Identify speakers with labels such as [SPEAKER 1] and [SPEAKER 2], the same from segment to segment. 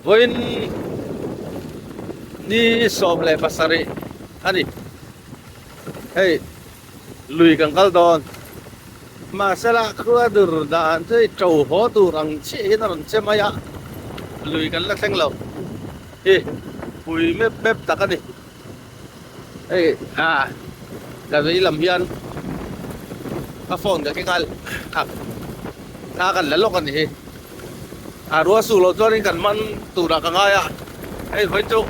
[SPEAKER 1] Vawiin ni 17 a ni. Hei lui kan kal dawn. Mahsela khua dur dan chu hei to haw tur ang chiah hian a rawn che mai a, lui kan la thleng lo. Hi pui mep mep tak a ni. Hei ah ka vei lam hian ka phone ka keng a thla kan la lawk a ni hi. A ruah suh loh chuanin kan man turah ka ngai a, hei vawi chu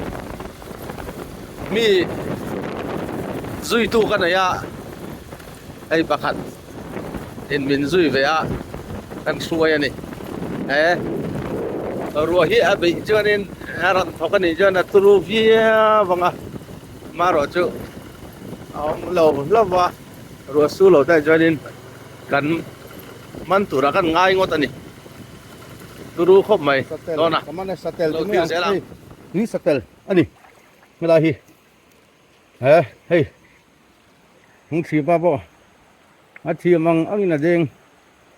[SPEAKER 1] mi zuitu ka nei a, hei pakhat in min zui ve a kan hruai a ni. He ruah hi a beih chuanin a rawn thawk a nih chuan a turu viau ang a, amaherawhchu a awm lo hlauh va, ruah su lo te chuanin kan man turah kan ngai ngawt a ni. Turu khawp mai dawn a. Lo thlir zel ang.
[SPEAKER 2] Tui satel a ni helai hi he hei hung thli pa pawh a thiam ang angin a deng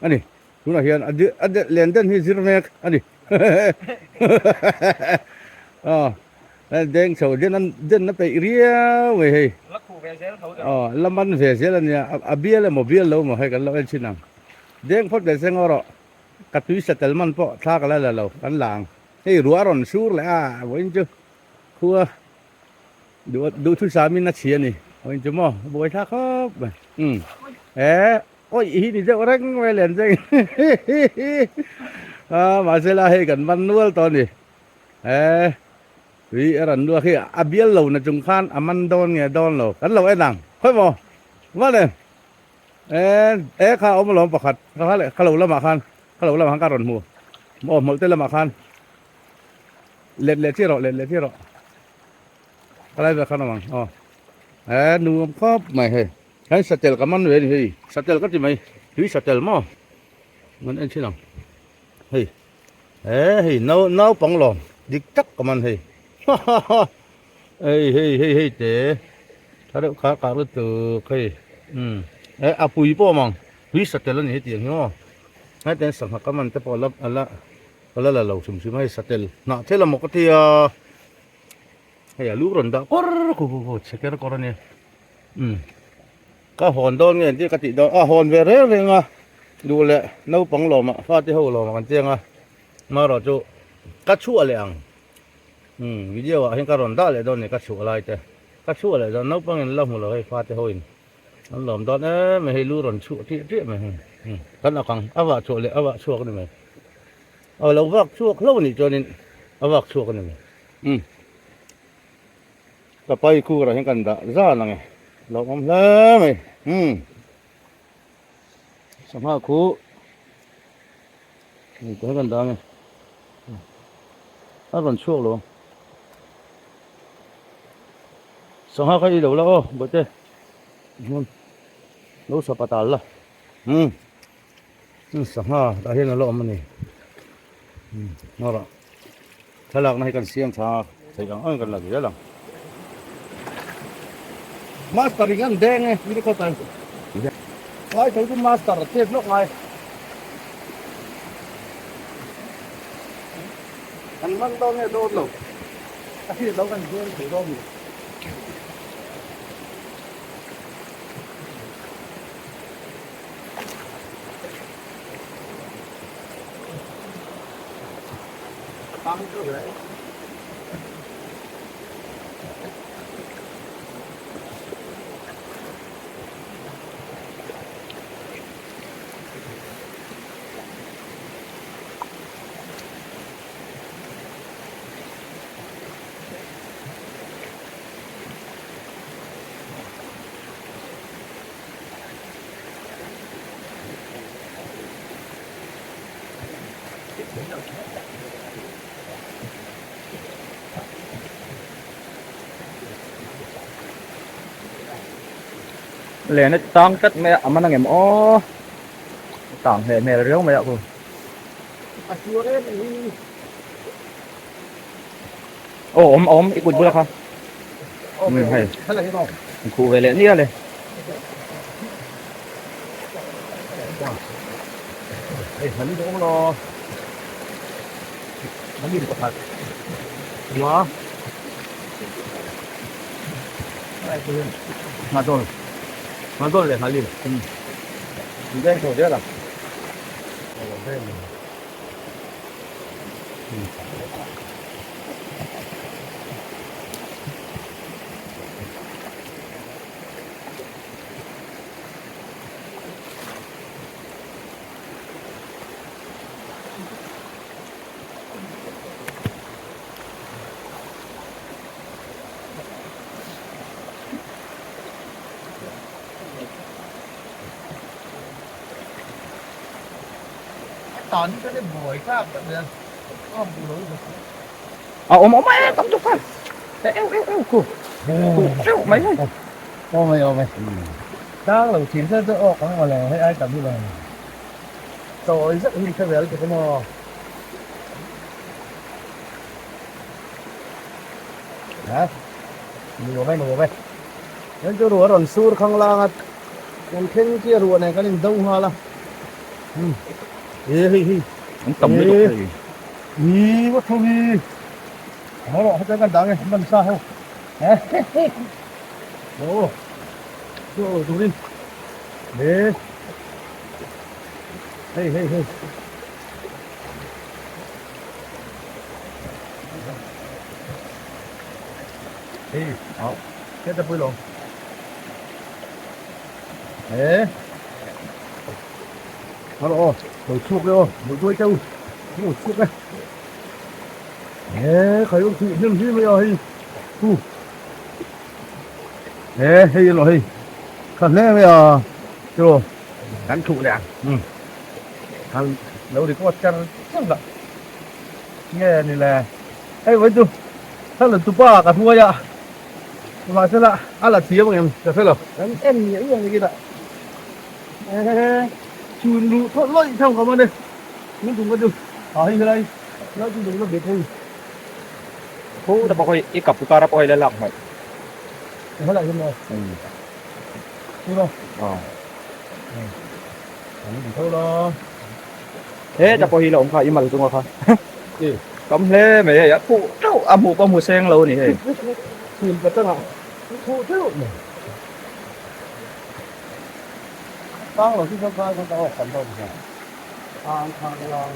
[SPEAKER 2] a ni tunah hian a a len den hi zir mek a ni aw deng chho den an den a peih riau mai hei aw la man ve zel a nia a bial emaw bial lo emaw hei kan lo en chhin ang deng phawt leh seng erawh ka tui satel man pawh thla ka la la lo kan la ang hei ruah a rawn sur leh a vawiin chu khua duh duhthusam in a chhi a ni vawiin chu maw buai thlak khawp mai umm he awih hi ni deuh reng mai len cheng a mahse la hei kan man nual tawh a ni he tui a rawn luak hi a bial lo na chung khan a man dawn nge dawn lo kan lo en ang khawi maw va le. E kha awm alawm pakhat kha leh kha lo lamah khan kha lo lamah khan ka rawn hmu aw hmawlh te lamah khan let leh chiah rawh let leh chiah rawh ka lai vel khan awm ang aw e nuam khawp mai hei hei satel ka man ve a ni hei satel ka ti mai tui satel maw man en thin ang hei e hei nau naupang lawm dik tak ka man hei ha ha ha. Hei hei hei hei te tha deuh kha kah lutuk hei umm eh a pui pawh awm ang tui satel a ni hetiang hi aw hetiang sangha ka man te pawh ala ala ala la lo hrim hrim a hei satel hnah thel amaw ka tia hei a lu rawn dah kawr khu khu khu chhe ker kawr a nia umm ka hawn dawn nge tih ka tih dawn a hawn ve reng reng a duh leh naupang lawmah fate ho lawmah kan chiang a marawh chu ka chhuah leh ang. Umm video ah hian ka rawn dah leh dawn ni ka chhuah lai te ka chhuah leh dawn naupang in la hmu lo hei fate ho in an lawm dawn em mai hei lu rawn chhuah ṭiah ṭiah mai hei umm kan ak ang a vah chhuah leh a vah chhuak a ni mai a lo vak chhuak hlauh a nih chuanin a vak chhuak a ni mai umm ka pai khur ah hian kan dah zan ang e lawmawm hle mai umm sangha khu Hei tah hian kan dah ange a rawn chhuak lo ang sangha kha i lo la aw bawihte lo sapa tal la umm sangha tah hian a la awm a ni umm ngaw rawh thlalakna hi kan siam tha theih ang ang kan la zel ang master in an deng e mi khaw tan ngai tho chu master a chet lawk ngai kan man dawn nge dawn lo a hriat lo kan deng thei dawn ni
[SPEAKER 3] Len a tang tlat mai a a man angem aw a tang hle hmel riau mai a khu. Aw awm a awm i kut bula kha umm hei an khuh ve leh nia le.
[SPEAKER 1] Nghalim pakhat ua Nghadawl Nghadawl leh Nghalim in veng chho zel a.
[SPEAKER 3] A awm awm e tam tuk khan eu eu eu khu khu eu mai hei
[SPEAKER 1] awm e awm e tang lo thin se chu awk ang mawle hei ai tam hi lo Tawi zet hi ka vel tuk maw? Ha? Nuam e, nuam e. Nen chu ruah rawn sur khang lang a, kan thleng chi ruah nen kan in do nghal a. Hmm. E hei hei.
[SPEAKER 3] An tam lutuk hei.
[SPEAKER 1] Ni wa tho hi. Ho ro heta kan dang e, man sa ho. Oh. Chu turin. Le. Hei hei hei. Hei,好, cái ta bui luôn. Ê. Hello, đồ chuộc đi ô, đồ đuôi châu. Đồ chuộc đây. Ê, khởi ông thị nhân hi bây giờ hi. Hu. Ê, hei lo hei. Kha hle mai a, chu kan thuh leh ang. Umm. Khan lo record char char lah. Nge ni le. Hei vawi chu thla la tupa ka hnuai a. Mahse la a la thiam ang em ka hre lo. Kan en ngiah ngiah ni kila. Ê, chhun luh thawt lawih theuh ka man e. Min tum ka chu. Ha hei helai lai chu ding la bet hei.
[SPEAKER 3] Khu ta pawh hi i kap kar a pawh hei la lak hmaih.
[SPEAKER 1] Helai hian maw? Chu lo. An ti tho la.
[SPEAKER 3] He ta pawh hi la awm kha i mal chunga kha. Kam hle mai hei a phuh teuh a hmuh pawh hmu seng lo a ni hei.
[SPEAKER 1] Chhun ka tangah phuh teuh mai. Tang lo chu chuan khan ka awk kan dawn hian. Tang khang lang.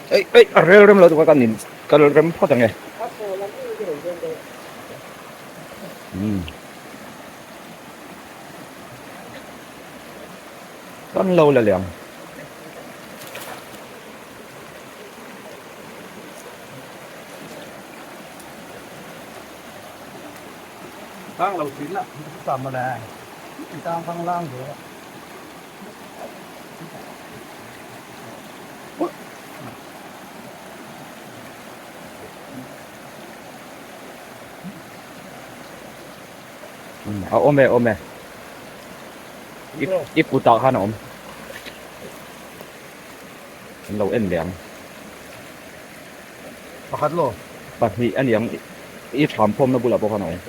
[SPEAKER 3] Ei ei a rel rem lo chu ka nin ka rem phawt ang e. Kan lo la liang.
[SPEAKER 1] Tang lo thin la tam mà nè tang phang lang rồi
[SPEAKER 3] A awm e awm e i kutah khan a awm an lo en leh ang
[SPEAKER 1] pakhat lo
[SPEAKER 3] pahnih a ni ang i tham khawmna bulah pawh khan a awm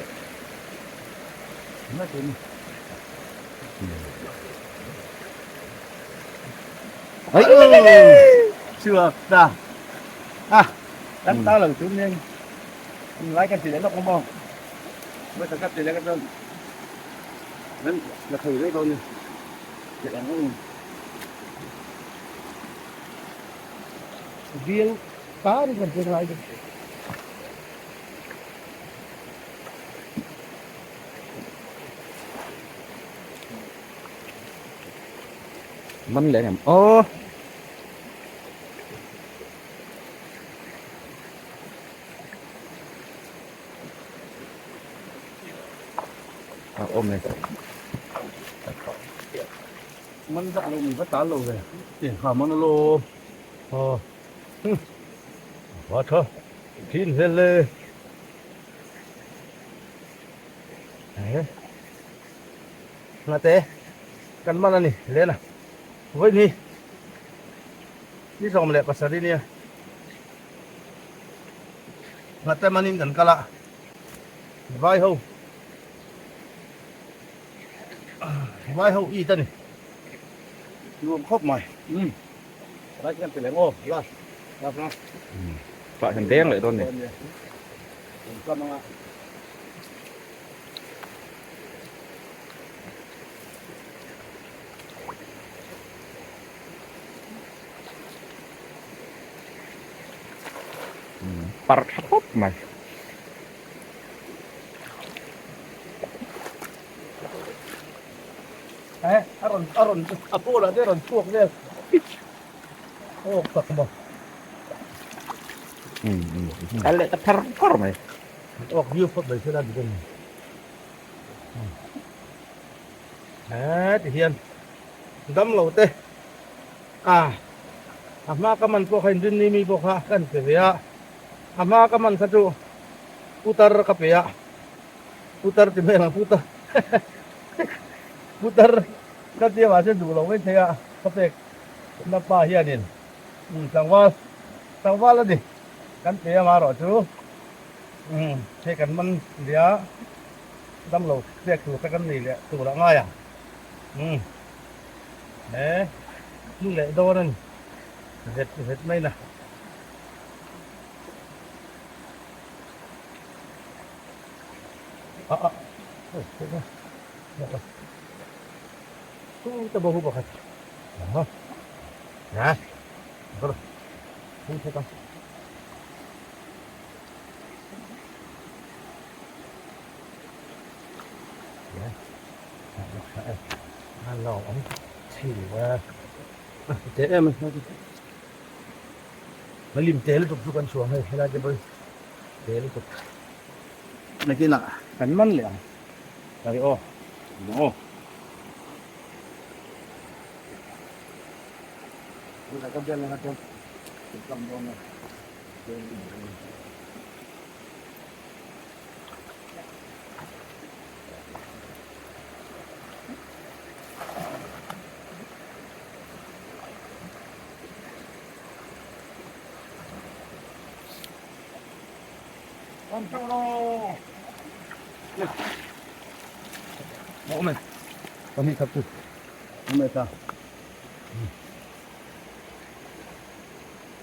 [SPEAKER 1] Chưa ta à đánh ta lần thứ nên lấy cái gì đấy nó không không bây giờ cắt thì lấy cái đơn nên là thử đấy thôi để nó viên cá đi còn chưa lại được
[SPEAKER 3] Man leh em aw. A awm e.
[SPEAKER 1] Man zak lo mi va tal lo ve. Ti ha man lo. Ờ. Quá thơ. Thiên lên lê. Đấy. Là thế. Căn man này lên à. Với đi. Ni 17 nia. Nghate manin kan kal a. Vai ho. Vai ho it a ni. Nuam khawp mai.
[SPEAKER 3] Umm. Lai hian ti leh maw? La. La la. Tah hian deng leh dawn ni.
[SPEAKER 1] Kam anga.
[SPEAKER 3] Par tha khawp mai.
[SPEAKER 1] Eh, a rawn a rawn a pawlah te a rawn chhuak vel. Awk tak maw.
[SPEAKER 3] Kal leh ta phar phar mai.
[SPEAKER 1] Awk view phawt mai thil a dik a ni. Eh, ti hian dam lo te a a hma ka man pawh kha inrin ni mi pawh kha kan pe ve a a hma ka man kha chu putar ka pe a putar ti hmel ang putar putar ka tia mahse duh lo mai thei a ka pek na pa hianin tlangval tlangval a ni kan pe a marawh chu hei kan man lia damlo pek tur te kan nei leh tur a ngai ang he hnu leh dawn a ni vet vet mai na. A a Chu ta bo hu pakhat a ha hu thek a. Lim te lutuk chu kan chhuang hei helai te pawh hi te lutuk nakinah kan man leh ang hei aw aw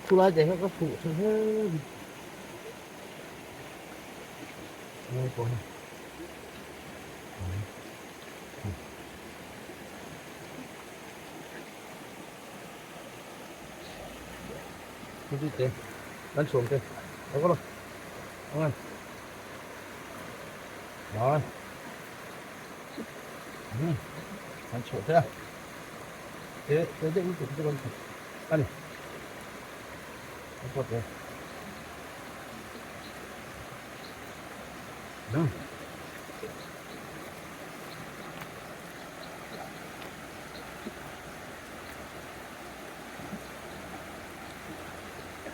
[SPEAKER 1] Khulai te kha ka fuh tha hle mai pawh hi. Kan chhuam te lo ka lo angan rồi kan chhuah te a te te deuh lutuk te kan a ni a pawt ve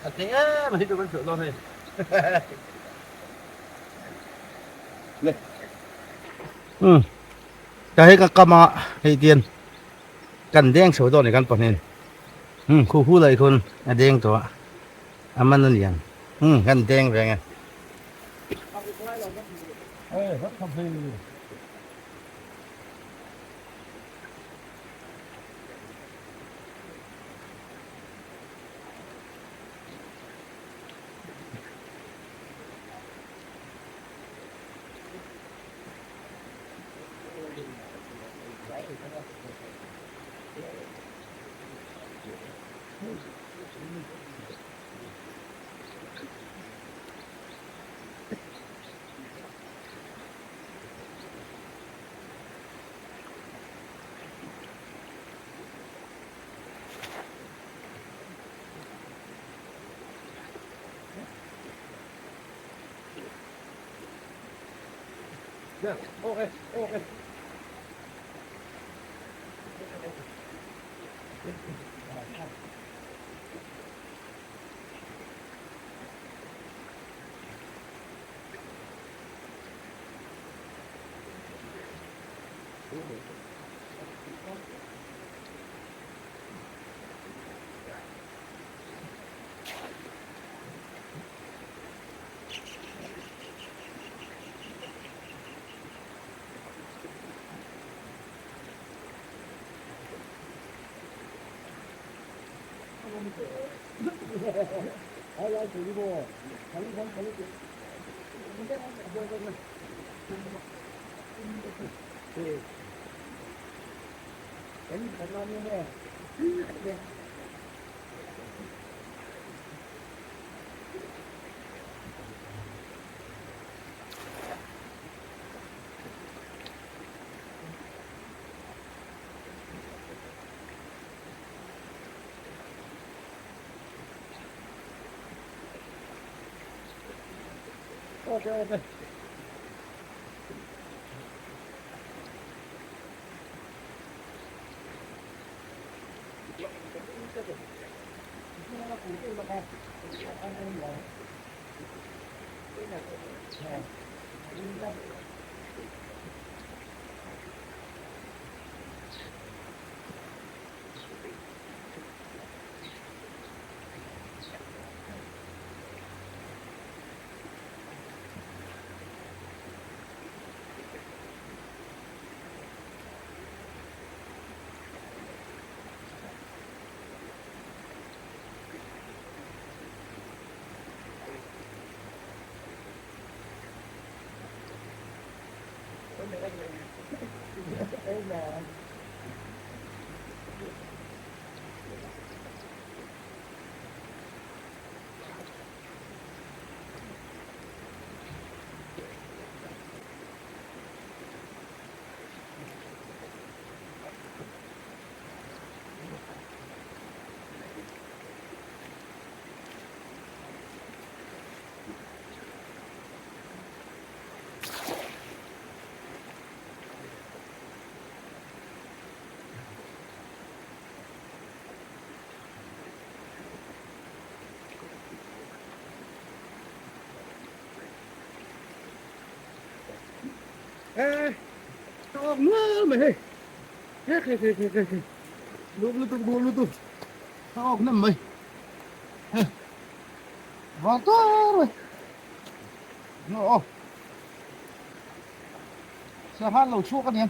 [SPEAKER 1] A te em a hi chu kan chhuah dawn hei. Le. Um. Ka hei ka kama hei tian kan deng chho dawn ni kan pahnih. Um khu khu lai khun a deng tawh a. A man a lian. Um kan deng ve nge.
[SPEAKER 2] Ê, to mày hei. Hei, hei, hei, hei, hei. Lum lutuk, lum lutuk. To nằm mày. Vào to rồi. Nó. Sao hát lẩu chua con nhỉ?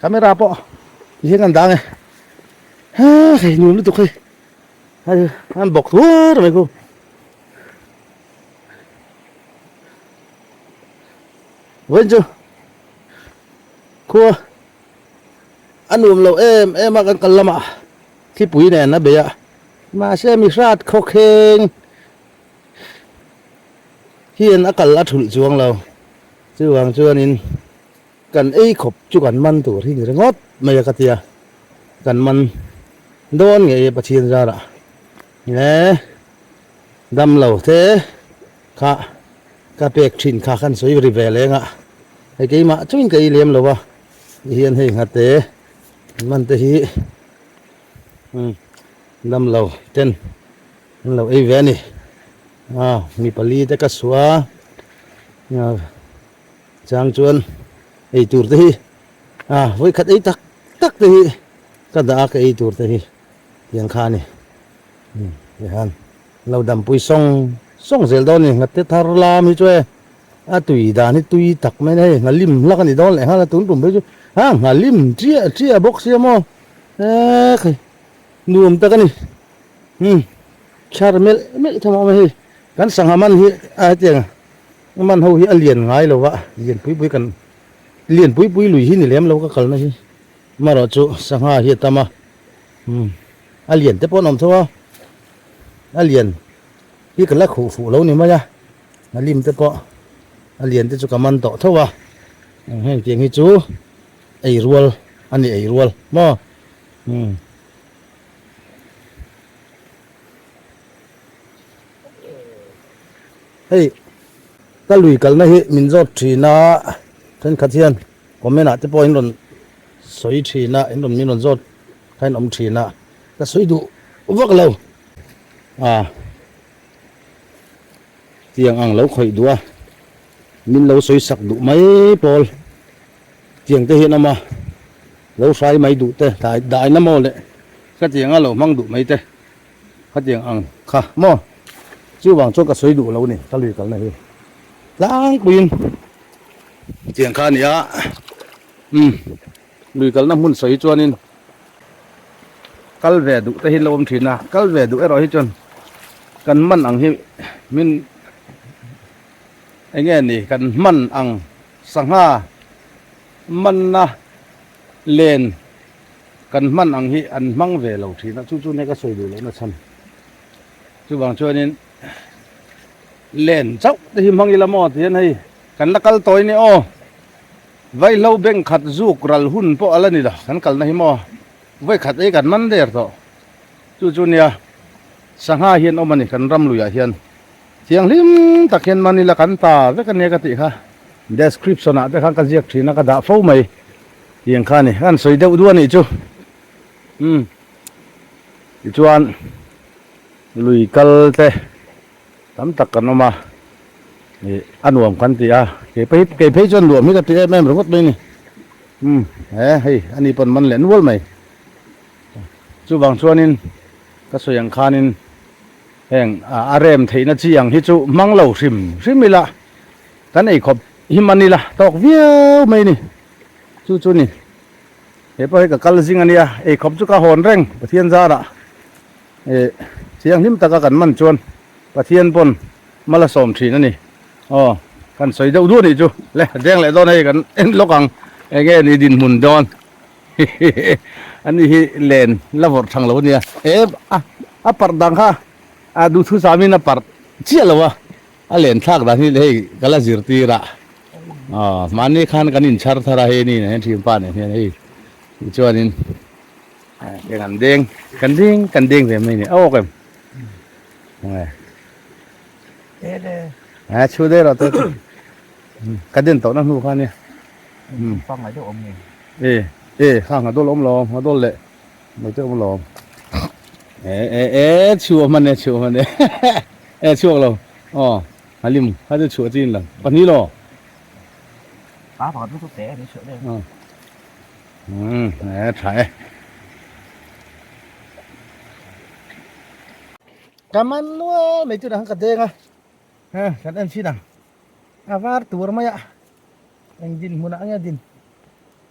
[SPEAKER 2] Camera po. Hiền ăn đang này. Ha, cái nuông lutuk hei. Ăn bọc thuốc rồi cô. Vẫn chưa? Khua. Ăn uống lâu em em ăn cần lắm ạ. Khi bụi này nó bị ạ. Mà xe mi sát khó khen. Hiền ăn cần ăn thử chuông lâu. Chứ hoàng chưa nên cần ấy khop chú cần măn tuổi thì người ngót mày cái tia. Cần măn đón nghệ bà chiên ra đó. Nè. Đâm lẩu thế. Khá. Cà bẹc chín khá khăn suy về lên ạ. Cái mà chúng cái liềm lâu à. Hiền hình hạt tế. Măn tế hi. Đâm lẩu tên. Lẩu ấy về nè. À, mi pali te ka sua. Chang chuan ei tur te hi. À, với khát ấy tắc tắc te hi. Ka da ka ei tur te hi. Yang kha ni. Han. Lâu đầm pui song song zel don ni ngat te thar lam hi chue. A tui da ni tui tak mai nei nga lim lak ani don le ha la tun tum be chu. Ha nga lim chia chia bok sia mo. E khai. Nuam tak ani. Char mel mel thama mai hi. Kan sangha man hi a tiang man ho hi a lian ngai lo wa lian pui pui kan lian pui pui lui hi ni lem lo ka kal na hi maro chu sangha hi tama a lian te pawh an awm tho a a lian hi ka la khuh fuh lo ni mai a a lim te pawh a lian te chu ka man tawh tho a heng tiang hi chu ei rual ani ei rual maw hei ka lui kalna hi min zawt thina thenkhat hian comment ah te pawh in rawn sawi thina in rawn min rawn zawt kha in awm thina ka sawi duh vak lo a tiang ang lo khawih duh a min lo sawi sak duh mai pawl tiang te hian awm a lo hrai mai duh te dai dai na maw leh ka tiang a lo hmang duh mai te kha tiang ang kha maw chu vang chuan ka sawi duh lo ni ka lui kalna hi tlangpuiin. Tiang kha a ni a, umm lui kalna hmun sawi chuanin kal ve duh te hi lo awm thin a, kal ve duh erawh hi chuan kan man ang hi min eng nge ni kan hman ang sangha manna len kan hman ang hi an hmang ve lo thin a, chu chu nia ka sawi duh lohna chhan. Chuvang chuanin len chauh te hi hmang ila maw tihian hei kan la kal tawi ni aw. Vaihlo bank khat zuk ral hun pawh a la ni lo kan kalna hi maw vawi khat ei kan man der tawh. Chu chu nia sangha hian awm a ni kan ram luiah hian thianghlim tak hian man ila kan ta vek a nia ka tih kha. Description ah te khan ka ziak thin a ka dah fo mai tiang kha a ni ka han sawi deuh duh a nih chu umm tichuan lui kal te tam tak kan awm a ih a nuam kan ti a kei phei kei phei chuan nuam hi ka ti em em ringawt mai a ni umm he hei ani pawn man leh nual mai chuvang chuanin ka sawi ang khanin heng a rem theihna chi ang hi chu hmang lo hrim hrim ila kan eikhawp hi man ila tawk viau mai a ni chu chu ni he pawh hi ka kal zing a nia eikhawp chu ka hawn reng Pathian zarah. Ih thianghlim taka kan man chuan Pathian pawn mal a sawm thin a ni. Aw kan sawi deuh duh a nih chu. Le deng leh dawn hei kan en lawk ang eng nge ni dinhmun dawn. Ani hi len la vawrh thang lo a nia. E a a parh dang kha a duhthusam in a parh chiah lo a, a len thlak dan hi hei ka la zirtir a. Aw mahni khan kan inchhar thar a hei ni nen hian thianpa nen hian hei tichuanin. Kan deng kan deng kan deng ve mai ni a awk em a chhu deuh rawh te ka den tawh na hnu kha nia e e kha nga dawl awm lo nga dawl leh mai te awm lo e e e chhu a hman e chhu a hman e e chhuak lo aw halim kha chu chhuah chin lo pahnih lo
[SPEAKER 3] a pakhat lutuk te ni chhuah deuh
[SPEAKER 2] Umm e tha e. Ka man nual mai chu dang ka deng a he kan en chin ang a var tur mai a eng din hmunah nge din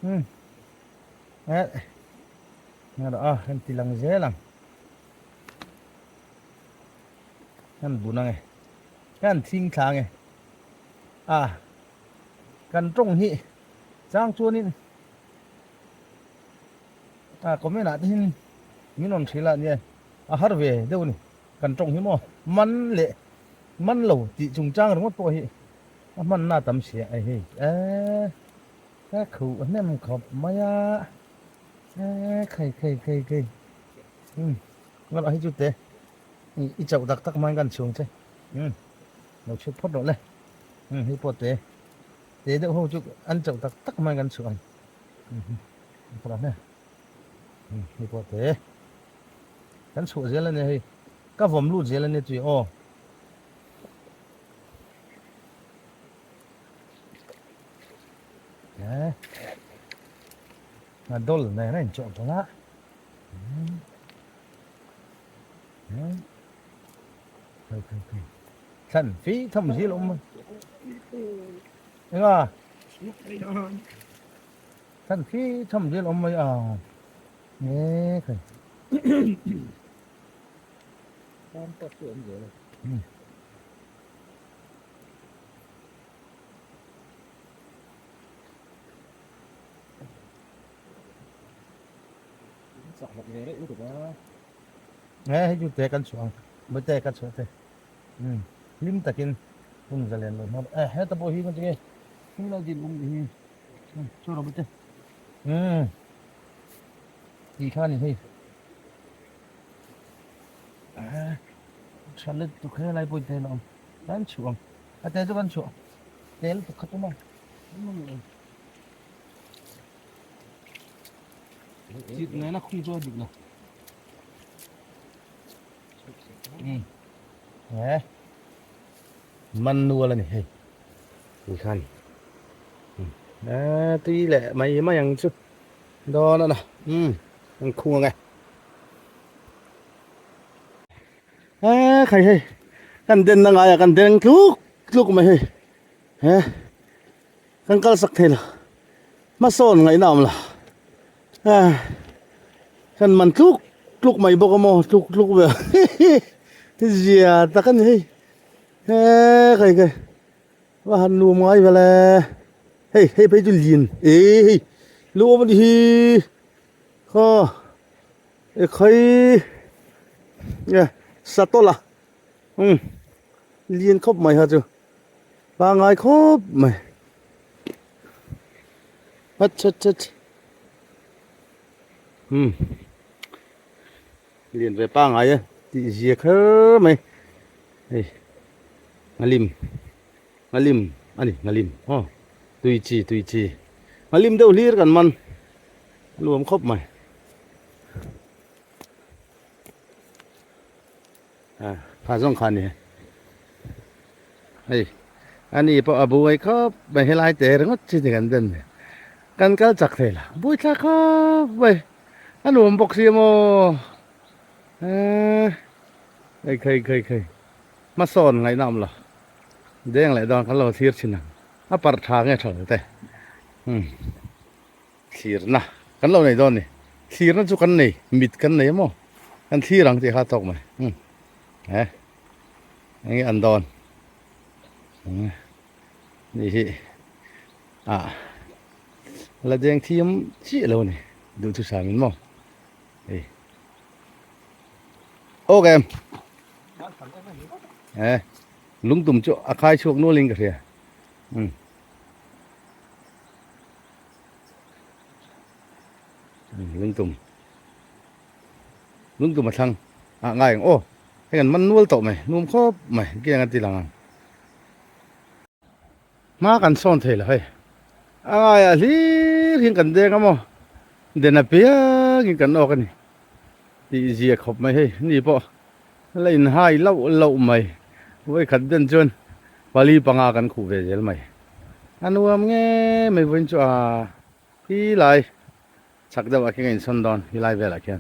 [SPEAKER 2] umm e nge a kan ti lang zel ang kan bun ange kan thing thla ange a kan tawng hi Chang chuanin a comment ah te hian min rawn hrilh a nia a har ve deuh a ni kan tawng hi maw man leh man lo tih chungchang ringawt pawh hi a hmanna a tam si a hei eee ka khuh hnem khawp mai a eee khai khai khai khai umm ngalah hi chu te i chauh tak tak hmain kan chhung che umm lo chhut phawt rawh le umm hei pawh te. Te deuh ho chu an chauh tak tak mai kan chhuah ang. Hei pawh te. Kan chhuah zel ania hei. Ka vawm lut zel ania tui aw. Eh. A dol nen a inchawh tawh a. Thlan fi tham zil awm mai. Enga? Thlan fi tham zil awm mai a. Nge khai.
[SPEAKER 3] Tam tak chu awm zel. Chak lak ve reuh lutuk a.
[SPEAKER 2] Nge hei chu te kan chhuah ang. Bawihte ka chhuah te. Umm hlim takin hun zalen lo hmang eh heta pawh hi ngatinge hlim lo din awm tih hi chu rawh bawihte. Umm tih kha ni hei. Eh tha lutuk helai pawh te la awm. Kan chhuah ang. A te chu kan chhuah. Te lutuk kha tum a. Chip nena khung chu a dik lo. Eh. Man nual a ni hei. Ti khan. Eh tui leh mai mai ang chu. Dawn a na. Um an khung ang e. Eh khai hei. Kan den na ngai a kan deng tluk tluk mai hei. Eh. Kan kal sak thei lo. Hmasawn ngaihna awm lo. Kan man tluk tluk mai bawk a maw tluk tluk ve zia tak a ni hei. He kai kai va han nuam ngai vel e. Hei hei phei chu lin e hei lu awm a ni hi khaw e khai e satawlh a umm lin khawp mai kha chu. Pangai khawp mai. Hat chat chat. Hmm. Lian ve pangai e. Tih zia kher mai. Hei. Ngalim. Ngalim ani ngalim. Aw. Tui chi tui chi. Ngalim deuh hlir kan man. Luam khawp mai. Kha zawng kha a ni hei ani pawh a buai khawp mai helai te ringawt chi ni kan den kan kal chak thei lo buai thlak khawp mai a nuam bawk si maw eee hei khei khei khei hmasawn ngaihna awm lo deng leh dawn kan lo thlir thin ang a parh tha nge tha lo te umm. Thlirna kan lo nei dawn ni. Thlirna chu kan nei, mit kan nei emaw? Kan thlir ang tih kha a tawk mai. Umm. He. Eng nge an dawn? Umm. Ni hi. Ah. La deng thiam chiah lo ni. Duh chu sam in maw? Hei. Ok em. He. Lungtum chu a khai chhuak nual in ka hria. Umm. Lungtum lungtum a thlang ah ngai ang aw hei kan man nual tawh mai nuam khawp mai kiang a ti lang ang hma kan sawn thei lo hei a ngaiah hlir hian kan deng a maw den apiang in kan awk a ni tih zia khawp mai hei ni pawh la inhai loh loh mai vawikhat den chuan pali panga kan khuh ve zel mai a nuam nge mai vawiin chu a hi lai chak deuh ah khian ka insawn dawn helai velah khian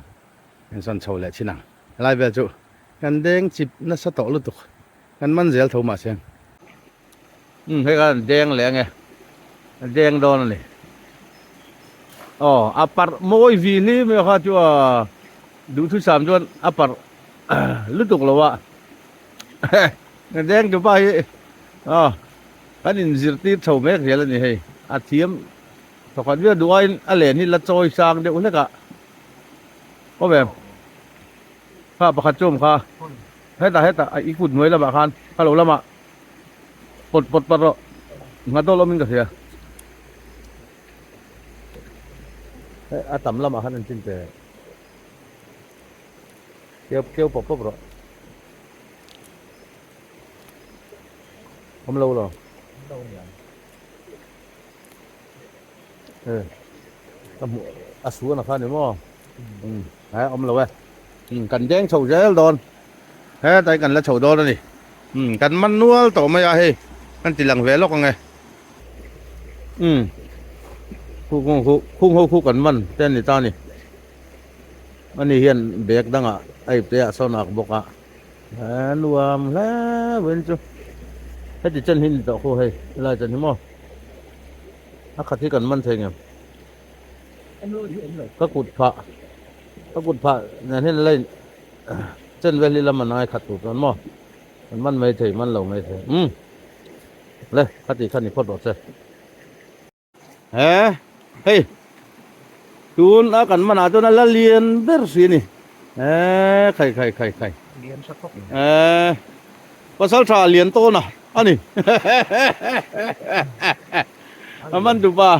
[SPEAKER 2] ka insawn chho leh chin ang helai vel chu kan deng chip nasa tawh lutuk kan man zel tho mahse umm hei khan deng leh ange a deng dawn a ni aw a parh mawi vi hlim mai kha chu a duhthusam chuan a parh lutuk lo a deng tupa hi aw kan inzirtir chho mek zel a ni hei a thiam thawkhat viau duh aiin a len hi la chawi sang deuh hlek a awm em kha pakhat chu awm kha hetah hetah i kut hnuai lamah khan kha lo lamah pawt pawt pawt rawh nghat dawl awmin ka hria a tam lamah khan an chin pe keu keu pawp pawp rawh. Awm lo lo. Eh. Ka hmu a su ana kha ni maw. Um he awm lo e. Um kan deng chho zel dawn. He tai kan la chho dawn ani. Um kan man nual tawh mai a hei. Kan ti lang ve lawk ang e. Um khu khu khung ho khu kan man te ani ta ni. Ani hian bag dangah a ipte ah sawn ak bawk a. A nuam hle vawiin chu heti chen hi ni tawh khu hei helai chen hi maw a khat hi kan man thei ngem ka kut phah ka kut phah nen hian line chen vel hi lam an ai khat tur chuan maw kan man mai thei man lo mai thei umm le khati kha ni phawt rawh che. He hei tun a kan manah chuan a la lian ber si a ni he khai khai khai khai
[SPEAKER 3] lian tha khawp
[SPEAKER 2] e pasal tha lian tawn a ani a man duh pa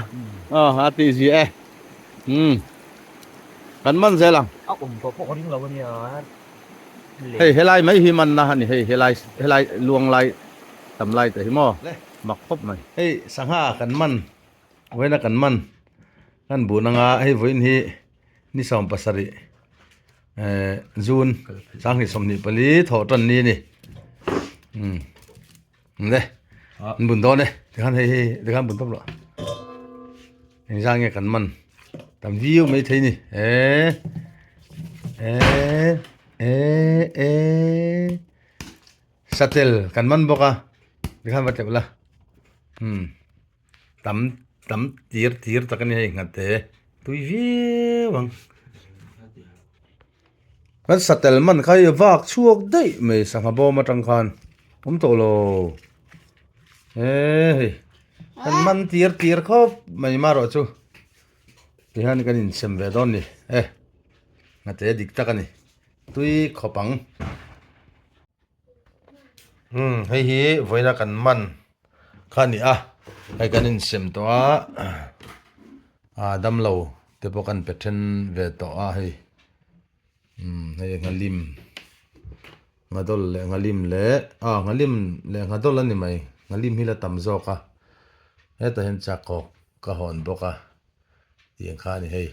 [SPEAKER 2] a tih zia e um kan man zel ang
[SPEAKER 3] a awm tawh pawh ka ring lo ania
[SPEAKER 2] hei helai mai hi man na ani hei helai helai luang lai tam lai te hi maw Mak khawp mai. Hei sangha kan man, vawiina kan man, kan bun anga hei vawiin hi ni 17 eh June 2024 thawh tan ni a ni. Umm le an bun dawn e tikhan hei hei tikhan bun tawp loh engzah nge kan man tam viau mai thei ni eh eh eh eh. Satel kan man bawk a tikhan va tleuh la umm Tam tam tir tir tak a ni hei nghate tui viau ang. Kan satel man kha hei vak chhuak daih mai sangha bawm atang khan awm tawh lo e hei kan man tir tir khawp mai marawh chu tihian kan insem ve dawn ni e nghate dik tak a ni tui khawp ang. Umm hei hi vawiina kan man kha a ni a hei kan insem tawh a ah damlo te pawh kan pe then ve tawh a hei umm hei nghalim nghadawl leh nghalim leh ah nghalim leh nghadawl a ni mai nghalim hi la tam zawk a hetah hian chakawk ka hawn bawk a tiang kha a ni hei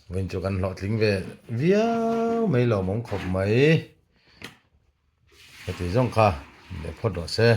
[SPEAKER 2] vawiin chu kan hlawhtling ve viau mai lo mawng khawp mai. Heti zawng kha leh phawt rawh se.